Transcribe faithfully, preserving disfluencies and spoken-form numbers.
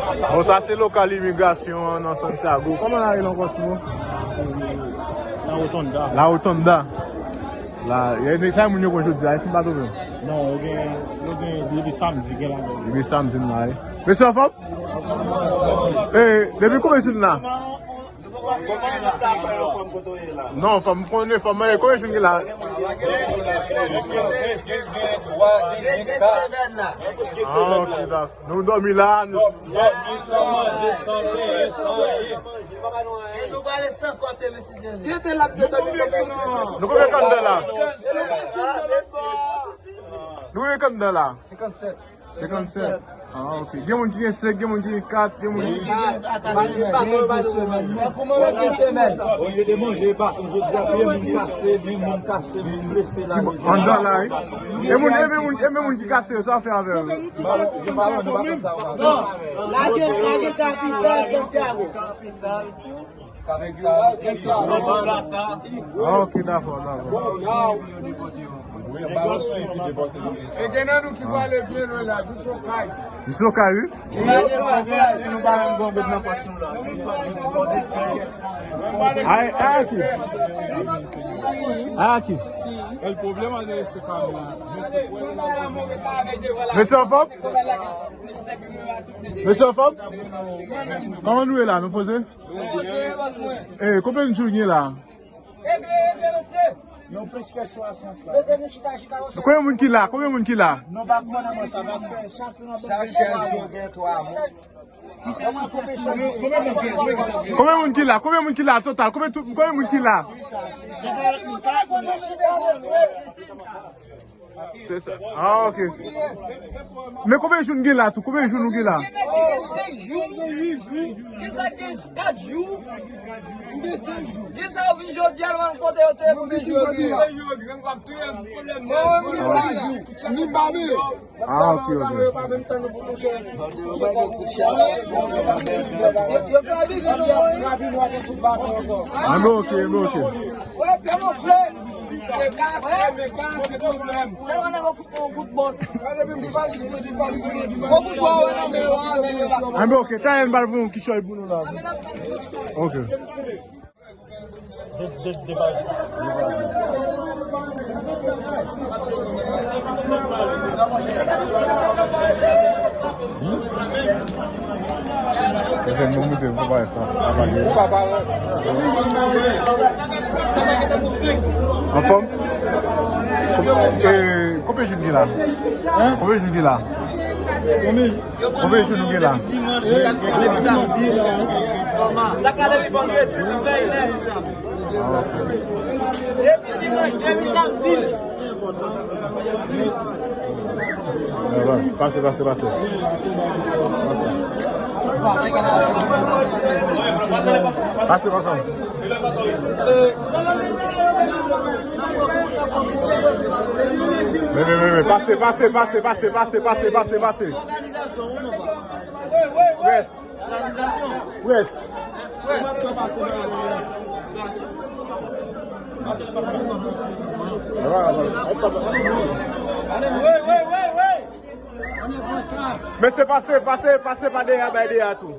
Bon, sa se lokal imigrasyon an nan Santiago. Kòman la rele ankò, timoun? La Rotonda. La Rotonda. La, e, sa moun yo konn jodi a, si m pa twonpe m. Non, yo gen, yo gen depi samdi, gen la. Depi samdi, n la, wi. Mesye anfòm? E, depi konbyen jou n la? Non, fò m konnen, fò m mande, konbyen jou n gen la? Ah, ok, dakò. Nou dòmi la, nou... Dòmi san manje, san bwè, san anyen. E nou prale san kòb, mesye Djeni. Si se te l ap dòmi, nou konbyen k anndan la? Nou konbyen k anndan la? Senkannsèt. Senkannsèt. Ah, ok. Gen moun ki gen senk, gen moun ki gen kat, gen moun ki... Gen de semèn. Olye de manje baton, jodi a, gen moun kase, gen moun kase, moun blese la. Anndan la, wi. E moun, e men moun, e men moun ki kase yo, sa w fè avè yo? Lage, lage kapital Santiago. Ah, ok, dakò, dakò. E gen nan nou ki prale byen lwen la, jis Okay. Jis Okay, wi. Ay, ay, aki. Ay, aki. Mesye anfòm? Mesye anfòm? Kòman nou ye la? Nou poze? Eh, konbyen jou n gen la? Nou plis ke swasant la. Konbyen moun ki la? Konbyen moun ki la? Nou pa konnen mwen sa, paske chak moun gen twa moun. Konbyen moun ki la? Konbyen moun ki la total? Konbyen, tout, konbyen moun ki la? Se sa. Ah, ok. Men konbyen jou n gen la tou? Konbyen jou nou gen la? Gen nèg ki gen senk jou, gen sa ki gen kat jou. M gen senk jou. Gen sa yo vin jodi a, nou pa konn kote yo te ye pou gen jodi a. Mwen menm gen senk jou. Ah, ok, ok. Yo, yo pa vin vin nou. Anben, ok, anben, ok. Wè, pye mwen fle. Mwen kase, mwen kase pwoblèm. Tèlman nèg yo fout mwen yon kout bòt. Gade menm de valiz, mwen di valiz, mwen di valiz. Gwo kout bwa, wè, nan men yo, nan men yo. Anben, ok, talè n pral voye yon kichòy pou nou la. Ok. De, de, de valiz. Hmm? Mwen fè mwen moute, mwen pa parèt, pa, pa pale. Ou pa parèt. Anfòm? Eh, konbyen jou n gen la? Hein? Konbyen jou n gen la? Konbyen jou? Konbyen jou nou gen la? Depi dimanch, depi samdi. Sa ka depi vandredi, nou fè inè. Ah, ok. Depi dimanch, depi samdi. Pase, pase, pase. Pase, pase. Men, men, men, men. Pase, pase, pase. Rès. Rès. Mesye, pase, pase, pase pa dèyè, bay dèyè tou.